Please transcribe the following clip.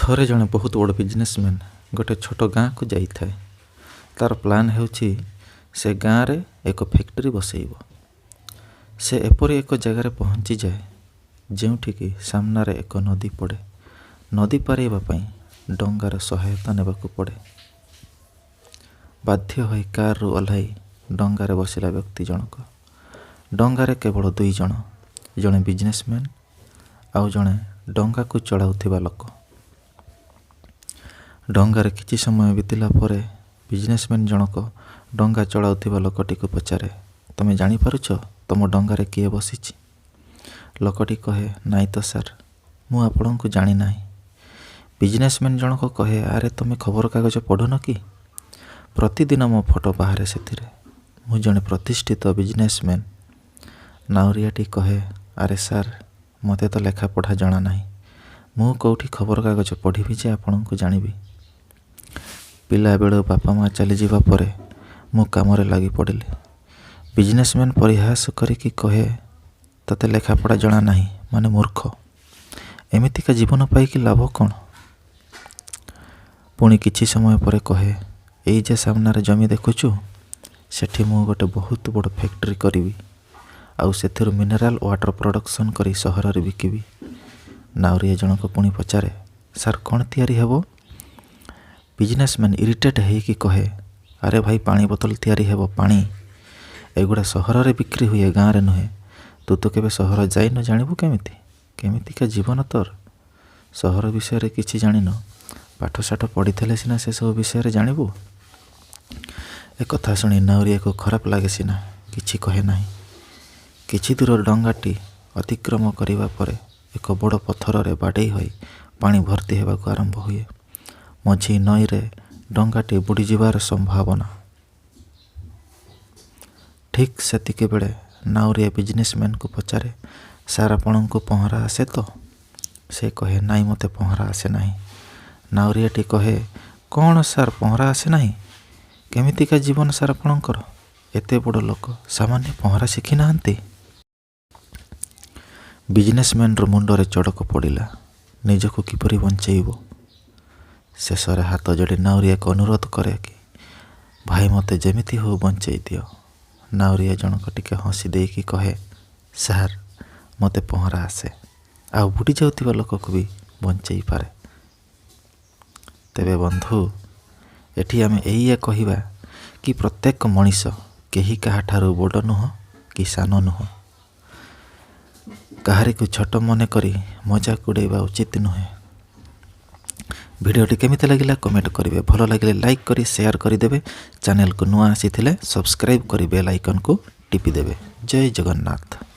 ଥରେ ଜଣେ ବହୁତ ବଡ଼ ବିଜନେସମ୍ୟାନ୍ ଗୋଟେ ଛୋଟ ଗାଁକୁ ଯାଇଥାଏ। ତା'ର ପ୍ଲାନ୍ ହେଉଛି, ସେ ଗାଁରେ ଏକ ଫ୍ୟାକ୍ଟ୍ରି ବସେଇବ। ସେ ଏପରି ଏକ ଜାଗାରେ ପହଞ୍ଚିଯାଏ, ଯେଉଁଠିକି ସାମ୍ନାରେ ଏକ ନଦୀ ପଡ଼େ। ନଦୀ ପାରେଇବା ପାଇଁ ଡଙ୍ଗାର ସହାୟତା ନେବାକୁ ପଡ଼େ। ବାଧ୍ୟ ହୋଇ କାରରୁ ଓହ୍ଲାଇ ଡଙ୍ଗାରେ ବସିଲା ବ୍ୟକ୍ତି ଜଣକ। ଡଙ୍ଗାରେ କେବଳ ଦୁଇ ଜଣ, ଜଣେ ବିଜନେସମ୍ୟାନ୍ ଆଉ ଜଣେ ଡଙ୍ଗାକୁ ଚଳାଉଥିବା ଲୋକ। ଡଙ୍ଗାରେ କିଛି ସମୟ ବିତିଲା ପରେ ବିଜନେସମ୍ୟାନ୍ ଜଣକ ଡଙ୍ଗା ଚଳାଉଥିବା ଲୋକଟିକୁ ପଚାରେ, "ତମେ ଜାଣିପାରୁଛ ତମ ଡଙ୍ଗାରେ କିଏ ବସିଛି?" ଲୋକଟି କହେ, "ନାଇଁ ତ ସାର୍, ମୁଁ ଆପଣଙ୍କୁ ଜାଣିନାହିଁ।" ବିଜନେସମ୍ୟାନ୍ ଜଣକ କହେ, "ଆରେ, ତମେ ଖବରକାଗଜ ପଢ଼ୁନ କି? ପ୍ରତିଦିନ ମୋ ଫଟୋ ବାହାରେ ସେଥିରେ। ମୁଁ ଜଣେ ପ୍ରତିଷ୍ଠିତ ବିଜନେସମ୍ୟାନ୍।" ନାଉରିଆଟି କହେ, "ଆରେ ସାର୍, ମୋତେ ତ ଲେଖାପଢ଼ା ଜଣା ନାହିଁ। ମୁଁ କେଉଁଠି ଖବରକାଗଜ ପଢ଼ିବି ଯେ ଆପଣଙ୍କୁ ଜାଣିବି? ପିଲାବେଳୁ ବାପା ମା' ଚାଲିଯିବା ପରେ ମୁଁ କାମରେ ଲାଗି ପଡ଼ିଲି।" ବିଜନେସମ୍ୟାନ୍ ପରିହାସ କରିକି କହେ, "ତୋତେ ଲେଖାପଢ଼ା ଜଣା ନାହିଁ ମାନେ ମୂର୍ଖ। ଏମିତିକା ଜୀବନ ପାଇକି ଲାଭ କ'ଣ?" ପୁଣି କିଛି ସମୟ ପରେ କହେ, "ଏଇ ଯେ ସାମ୍ନାରେ ଜମି ଦେଖୁଛୁ, ସେଠି ମୁଁ ଗୋଟେ ବହୁତ ବଡ଼ ଫ୍ୟାକ୍ଟ୍ରି କରିବି ଆଉ ସେଥିରୁ ମିନେରାଲ୍ ୱାଟର୍ ପ୍ରଡ଼କ୍ସନ୍ କରି ସହରରେ ବିକିବି।" ନାଉରିଆ ଜଣକ ପୁଣି ପଚାରେ, "ସାର୍, କ'ଣ ତିଆରି ହେବ?" ବିଜନେସମ୍ୟାନ୍ ଇରିଟେଟ୍ ହେଇକି କହେ, "ଆରେ ଭାଇ, ପାଣି ବୋତଲ ତିଆରି ହେବ, ପାଣି। ଏଗୁଡ଼ା ସହରରେ ବିକ୍ରି ହୁଏ, ଗାଁରେ ନୁହେଁ। ତୁ ତ କେବେ ସହର ଯାଇନୁ, ଜାଣିବୁ କେମିତି? କେମିତିକା ଜୀବନ ତୋର? ସହର ବିଷୟରେ କିଛି ଜାଣିନୁ। ପାଠଶାଠ ପଢ଼ିଥିଲେ ସିନା ସେସବୁ ବିଷୟରେ ଜାଣିବୁ।" ଏ କଥା ଶୁଣି ନାଉରିଆକୁ ଖରାପ ଲାଗେ ସିନା, କିଛି କହେ ନାହିଁ। କିଛି ଦୂର ଡଙ୍ଗାଟି ଅତିକ୍ରମ କରିବା ପରେ ଏକ ବଡ଼ ପଥରରେ ବାଡ଼େଇ ହୋଇ ପାଣି ଭର୍ତ୍ତି ହେବାକୁ ଆରମ୍ଭ ହୁଏ। ମଝି ନଈରେ ଡଙ୍ଗାଟି ବୁଡ଼ିଯିବାର ସମ୍ଭାବନା। ଠିକ୍ ସେତିକି ବେଳେ ନାଉରିଆ ବିଜନେସମ୍ୟାନ୍କୁ ପଚାରେ, "ସାର୍, ଆପଣଙ୍କୁ ପହଁରା ଆସେ ତ?" ସେ କହେ, "ନାଇଁ, ମୋତେ ପହଁରା ଆସେ ନାହିଁ।" ନାଉରିଆଟି କହେ, "କ'ଣ ସାର୍, ପହଁରା ଆସେ ନାହିଁ? କେମିତିକା ଜୀବନ ସାର୍ ଆପଣଙ୍କର? ଏତେ ବଡ଼ ଲୋକ, ସାମାନ୍ୟ ପହଁରା ଶିଖିନାହାନ୍ତି?" ବିଜନେସମ୍ୟାନ୍ର ମୁଣ୍ଡରେ ଚଡ଼କ ପଡ଼ିଲା। ନିଜକୁ କିପରି ବଞ୍ଚେଇବ? ଶେଷରେ ହାତ ଯୋଡ଼ି ନାଉରିଆକୁ ଅନୁରୋଧ କରେ କି, "ଭାଇ, ମୋତେ ଯେମିତି ହଉ ବଞ୍ଚେଇ ଦିଅ।" ନାଉରିଆ ଜଣକ ଟିକେ ହସି ଦେଇକି କହେ, "ସାର୍, ମୋତେ ପହଁରା ଆସେ ଆଉ ବୁଡ଼ି ଯାଉଥିବା ଲୋକକୁ ବି ବଞ୍ଚେଇ ପାରେ।" ତେବେ ବନ୍ଧୁ, ଏଠି ଆମେ ଏଇଆ କହିବା କି ପ୍ରତ୍ୟେକ ମଣିଷ କେହି କାହାଠାରୁ ବଡ଼ ନୁହଁ କି ସାନ ନୁହଁ। କାହାରିକୁ ଛୋଟ ମନେ କରି ମଜାକ ଉଡ଼େଇବା ଉଚିତ ନୁହେଁ। ଭିଡ଼ିଓଟି କେମିତି ଲାଗିଲା କମେଣ୍ଟ କରିବେ। ଭଲ ଲାଗିଲେ ଲାଇକ୍ କରି ସେୟାର କରିଦେବେ। ଚ୍ୟାନେଲକୁ ନୂଆ ଆସିଥିଲେ ସବସ୍କ୍ରାଇବ୍ କରି ବେଲ୍ ଆଇକନ୍କୁ ଟିପିଦେବେ। ଜୟ ଜଗନ୍ନାଥ।